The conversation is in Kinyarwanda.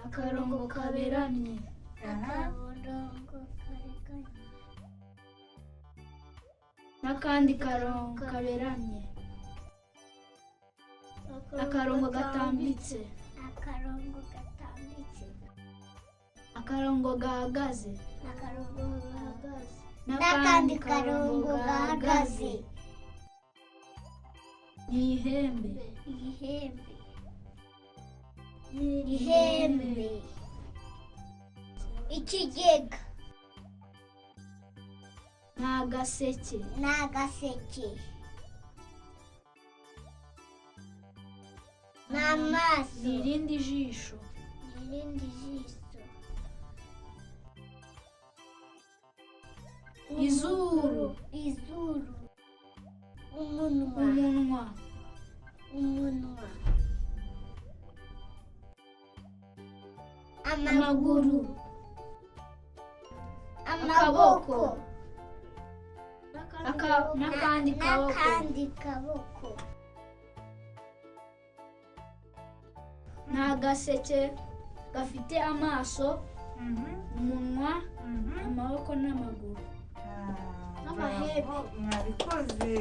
Akarongo kaberamye. Akarongo kaberamye. N'akandi karongo kaberamye. Akarongo gatambitse. Akarongo gatambitse. Akarongo gahagaze. Akarongo gahagaze n'akandi karongo gahagaze. Ni ihembe. Ihembe, ihembe. Ikigega. Ni agaseke. Ni agaseke. Ni amaso. Ni irindi jisho. Ni irindi jisho. Izuru. Izuru. Umunwa. Umunwa. Umunwa. Amaguru. Akaboko. Amaboko. N'akandi kaboko. N'akandi kaboko. Ni agaseke gafite amaso, umunwa, amaboko n'amaguru. Ah, N'amahembe. bravo, mwabikoze.